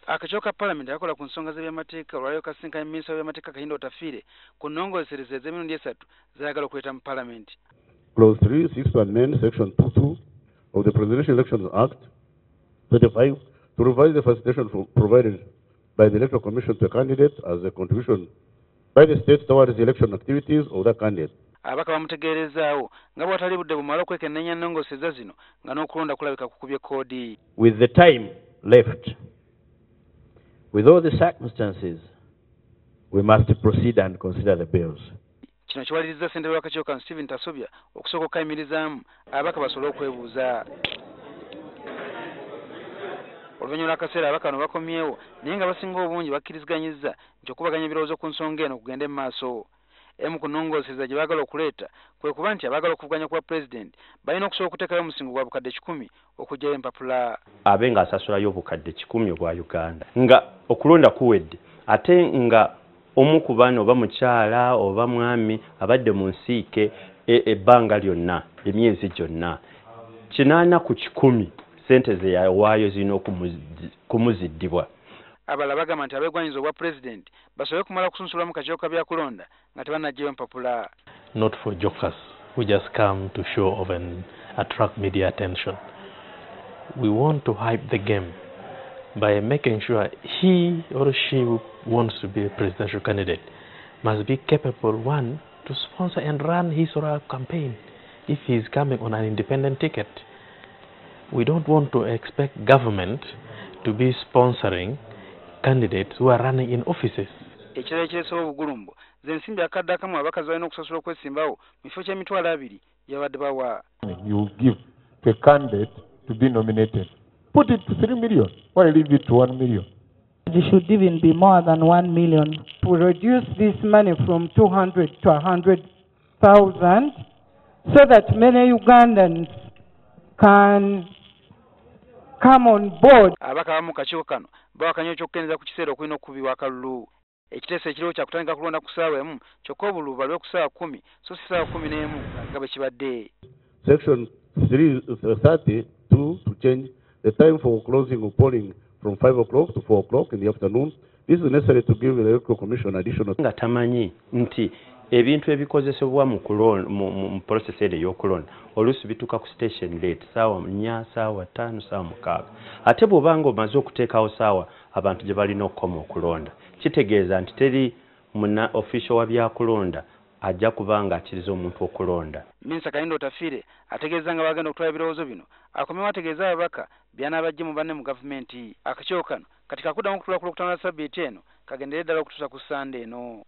Akakiiko ka Palamenti akakola ku nsonga z'ebyamateeka olwaleero kasisinkanye Minisita w'ebyamateeka Kahinda Otafiire ku nnongoosereza ez'emirundi esatu z'ayagala okuleeta mu Palamenti. Clause 3 seeks to amend Section 22 of the Presidential Elections Act 35 to revise the facilitation provided by the Electoral Commission to a candidate as a contribution by the state towards the election activities of that candidate. Ababaka bamutegeerezaawo nga bw'atali budde bumala okwekenneenya ennongoosereza zino nga n'okulonda kulabika kukubye kkoodi. With the time left, with all the circumstances, we must proceed and consider the bills. Kino kiwalirizza ssentebe w'akakiiko kano Stephen Tasobya okusooka okukayimirizaamu ababaka basobole okwebuuza. Oluvannyuma lw'akaseera ababaka bano bakomyewo naye nga basinga obungi bakkiriziganyizza nti okubaganya ebirowoozo ku nsonga eno kugende mu maaso. Emu ku nnongoosereza gye baagala okuleeta kwe kuba nti abaagala okuvuganya ku bwa pulezidenti balina okusobola okuteekayo omusingo gwa 100,000 okuggyayo empapula. Abe ng'asasulayo 100,000 obwa Uganda nga okulonda kuwedde, ate nga omu ku bano oba mukyala oba mwami abadde mu nsiike ebbanga lyonna, emyezi gyonna, 80 ku 100 ssente ze yawaayo zirina kumuziddibwa. Abalala bagamba nti abeegwanyiza obwa pulezidenti basobole kumala kusunsulwa mu kakiiko ka byakulonda nga tebannaggyayo mpapula. Not for jokers who just come to show off and attract media attention. We want to hype the game by making sure he or she who wants to be a presidential candidate must be capable, one, to sponsor and run his or her campaign if he is coming on an independent ticket. We don't want to expect government to be sponsoring candidates who are running in offices. Ekirala ekireesewo obugulumbo ze nsimbi akadde akamu abakazi balina okusasula okwesimbawo mu kifo ky'emitwalo 20 gyebabadde bawa. You give to a candidate to be nominated. Put it to 3 million. Why leave it to 1 million? It should even be more than 1 million. To reduce this money from 200 to 100,000 so that many Ugandans can come on board. Ababaka abamu mu kakiiko kano bawakanya eky'okukendeeza ku kiseera okulina okukubibwa akalulu. Ekiteeso ekiriwo kya kutandika kulonda ku ssaawa 1, kyokka obululu balwe ku ssaawa 10 so si ssaawa 11 nga bwe kibadde. Section 332 to change the time for closing of polling from 5 o'clock to 4 o'clock in the afternoon. This is necessary to give the Electoral Commission additional Nga tamanyi nti ebintu ebikozesebwa mu process eno ey'okulonda oluusi bituuka ku station late, ssaawa 4, ssaawa 5, ssaawa 6. Ate bw'obanga omaze okuteekawo ssaawa abantu gye balina okukoma okulonda, kitegeeza nti teri muna official wa byakulonda ajja kuba nga akkiriza omuntu okulonda. Minisita Kahinda Otafiire ategeeza nga bagenda okutwala ebirowoozo bino akomewo ategeeza ababaka by'anaabajje mu banne mu gavumenti. Akakiiko kano kati kakuddamu okutuula ku Lwokutaano lwa ssabbiiti eno kagendere ddala okutuusa ku Ssande eno.